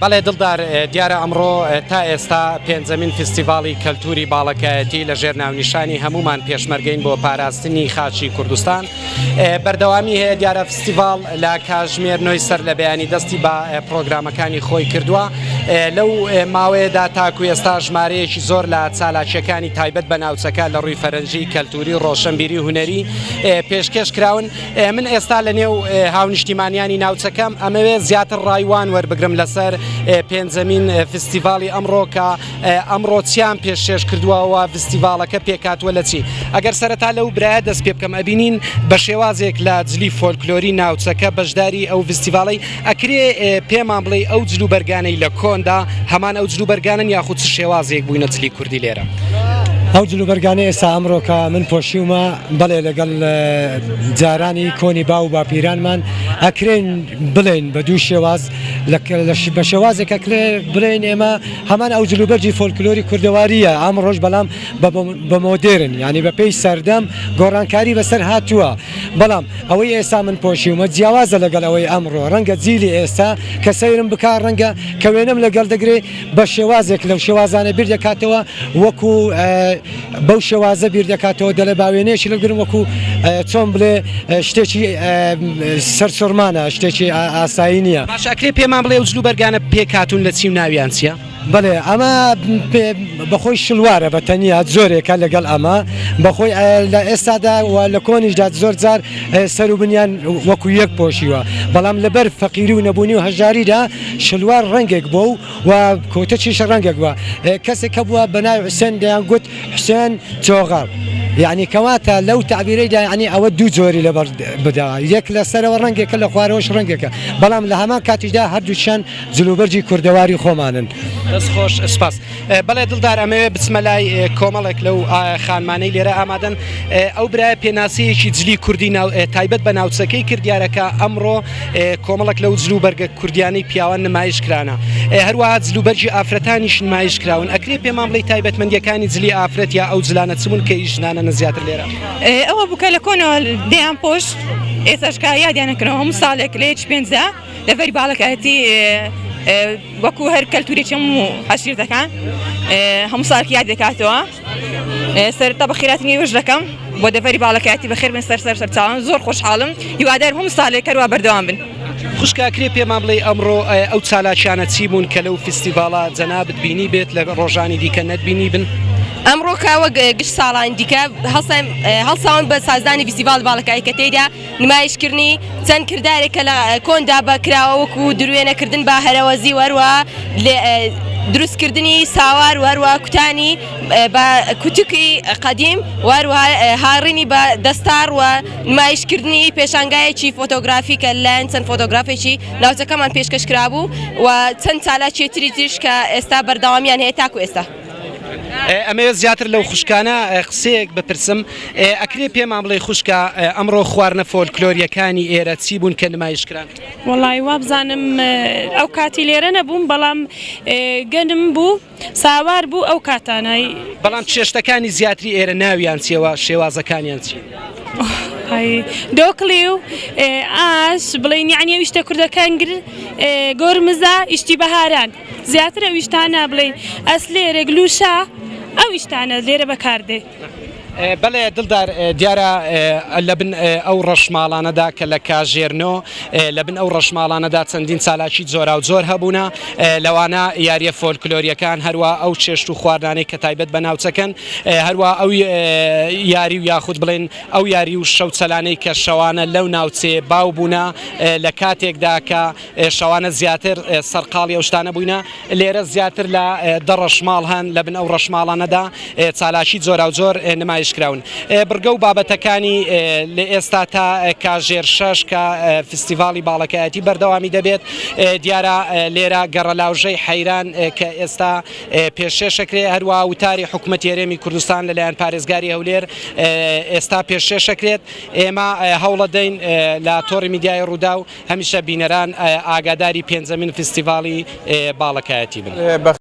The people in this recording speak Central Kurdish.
بەڵێ دڵدار، دیارە ئەمڕۆ تا ئێستا پێنجەمین فیستیڤاڵی کەلتووری باڵەکایەتی لە ژێر ناونیشانی هەموومان پێشمەرگەین بۆ پاراستنی خاکی کوردستان بەردەوامی هەیە. دیارە فستیڤاڵ لە کاژمێر نۆی سەر لە بەیانی دەستی بە پرۆگرامەکانی خۆی کردووە. لەو ماوەیەدا تاکو ئێستا ژمارەیەکی زۆر لە چالاکیەکانی تایبەت بە ناوچەکە لە ڕووی فەرەنجی، کەلتوری، ڕۆشنبیری، هونەری پێشکێش کراون. من ئێستا لە نێو هاونیشتیمانیانی ناوچەکەم، ئەمەوێ زیاتر ڕای وان وەربگرم لەسەر پێنجەمین فستیڤاڵی ئەمڕۆ کە ئەمڕۆ چیان پێشکێش کردووە و فستیڤاڵەکە پێکهاتووە لە چی. ئەگەر سەرەتا لەو برایە دەست پێ بکەم، ئەبینین بە شێوازێک لە جلی فۆلکلۆری ناوچەکە بەشداری ئەو فستیڤاڵەی ئەکرێ، پێمان بڵێی ئەو جلوبەرگانەی لە کۆندا هەمان ئەو جلوبەرگانەن یاخود چ شێوازێک بووینە جلی کوردی لێرە؟ ئەو جلوبەرگانەی ئێستا ئەمڕۆ کە من پۆشیومە، بەڵێ لەگەڵ جارانی کۆنی باو و باپیرانمان ئەکرێن بڵێن بە دوو شێواز، بە شێوازێک ئەکرێ بڵێن ئێمە هەمان ئەو جلوبەرگی فۆلکلۆری کوردەوارییە ئەمڕۆش، بەڵام بە مۆدێرن، یانی بە پێی سەردەم گۆڕانکاری بەسەر هاتووە. بەڵام ئەوەی ئێستا من پۆشیومە جیاوازە لەگەڵ ئەوەی ئەمڕۆ، ڕەنگە جیلی ئێستا کە سەیرم بکا، ڕەنگە کە وێنەم لەگەڵ دەگرێ بە شێوازێک لەو شێوازانە بیر دەکاتەوە، وەکو بەو شێوازە بیر دەکاتەوە دەڵێ با وێنەیەکی لەگرم، وەکو چۆن بڵێ شتێکی سەرسوڕمانە، شتێکی ئاسایی نییە. باشە ئەکرێ پێمان بڵێ ئەو جلوبەرگانە پێکهاتوون لە چی و ناویان چییە؟ بەڵێ ئەمە بەخۆی شلوارە بە تەنیا جۆرێکە، لەگەڵ ئەمە بەخۆی لە ئێستادا و لە کۆنیشدا زۆر جار سەر و بنیان وەکو یەک پۆشیوە، بەڵام لەبەر فەقیری و نەبوونی و هەژاریدا شلوار ڕەنگێک بووە و کۆتەچیش ڕەنگێک بووە. کەسێک هەبووە بە ناوی حوسێن، دەیان گوت حوسێن چۆغەڕ، یعنی کەواتە لەو تەعبیرەیدا یعنی ئەوە دوو جۆری لەبەر بدا، یەک لە سەرەوە ڕەنگێکە لە خوارەوەش ڕەنگێکە، بەڵام لە هەمان کاتیشدا هەردووکیان جلوبەرگی کوردەواری خۆمانن. دەست خۆش سپاس. بەڵێ دڵدار ئەمەوێ بچمە لای کۆمەڵێک لەو خانمانەی لێرە ئامادەن. ئەو برایە پێناسەیەکی جلی کوردی ناو تایبەت بە ناوچەکەی کرد. دیارە کە ئەمڕۆ کۆمەڵێک لەو جل و بەرگە کوردیانەی پیاوان نمایش کرانە، هەروەها جل و بەرگی ئافرەتانیش نمایش کراون. ئەکرێ پێمان بڵێی تایبەتمەندیەکانی جلی ئافرەت یا ئەو جلانە چ بوون کە ئی ژنانەنە زیاتر لێرە؟ ئەوە بوو کە لە کۆنەوە دەیان پۆشت، ئێستاش کە یادیان ئەکەنەوە هەموو ساڵێک لە یەکی پێنجدا لەبەری باڵەکایەتی وەکو هەر کەلتورێکی هەموو عەشیرەتەکان هەموو ساڵێک یاد دەکاتەوە. سەرەتا بەخێرهاتنی ئێوەش دەکەم بۆ دەڤەری باڵەکایەتی، بەخێر بن سەر سەر سەرچاوان، زۆر خۆشحاڵم، هیوادارم هەموو ساڵێک هەروا بەردەوام بن. خوشکە ئەکرێ پێمان بڵێی ئەمڕۆ ئەو چالاکیانە چی بوون کە لەو فیستیڤاڵە جەنابت بینی بێت لە ڕۆژانی دیکە نەتبینی بن؟ ئەمڕۆ کە وەک گشت ساڵانی دیکە هەڵساون بە سازدانی فیستیڤاڵی باڵەکایەتی کە تێیدا نمایشکردنی چەند کردارێک کە لە کۆندا بە کراوە وەکو دروێنەکردن بە هەرەوەزی و هەروە دروستکردنی ساوار و هەروە کوتانی بە کوتکی قەدیم و هەروەها هاڕینی بە دەستاڕ و نمایشکردنی پێشانگایەکی فۆتۆگرافی کە لەلایەن چەند فۆتۆگرافێکی ناوچەکەمان پێشکەش کرابوو و چەند چالاکیی تری تریش کە ئێستا بەردەوامیان هەیە تاکو ئێستا. ئەمەوێت زیاتر لەو خوشکانە قسەیەک بپرسم، ئەکرێ پێمان بڵێی خوشکە ئەمڕۆ خواردنە فۆلکلۆرییەکانی ئێرە چی بوون کە نمایش کران؟ وەڵی وابزانم ئەو کاتی لێرە نەبووم، بەڵام گەنم بوو، ساوار بوو ئەو کاتانەی. بەڵام چێشتەکانی زیاتری ئێرە ناویان چیە و شێوازەکانیان چین؟ دۆکڵی و ئاش بڵێین یەعنی ئەو شتە کوردەکان گر گۆرمزە ئیشتی بەهاران. زیاتر ئەو ئیشتانە بڵێین ئەسلێرێک لوشە ئەو ئیشتانە لێرە بەکار دێ. بەڵێ دڵدار دیارە لە بن ئەو ڕەشماڵانەدا کە لە کاژێر نۆ لە بن ئەو ڕەشماڵانەدا چەندین چالاکی جۆراوجۆر هەبوونە لەوانە یاریە فۆلکلۆریەکان هەروە ئەو چێشت و خواردانەی کە تایبەت بە ناوچەکەن هەروە ئەو یاری و یاخود بڵێن ئەو یاری و شەوچەلانەی کە شەوانە لەو ناوچەیە باو بوونە لە کاتێکدا کە شەوانە زیاتر سەرقاڵی ئەو شتانە بووینە، لێرە زیاتر لە دە ڕەشماڵ هەن، لە بن ئەو ڕەشماڵانەدا چالاکی جۆراوجۆر نمایش کراون. بڕگە و بابەتەکانی لە ئێستا تا کاژێر شەش کە فستیڤاڵی باڵەکایەتی بەردەوامی دەبێت، دیارە لێرە گەڕەلاوژەی حەیران کە ئێستا پێشێشەکرێ، هەروەها وتاری حکومەتی هەرێمی کوردستان لەلایەن پارێزگاری هەولێر ئێستا پێشێشەکرێت. ئێمە هەوڵەدەین لە تۆڕی میدیایی ڕووداو هەمیشە بینەران ئاگاداری پێنجەمین فیستیڤاڵی باڵەکایەتی بن.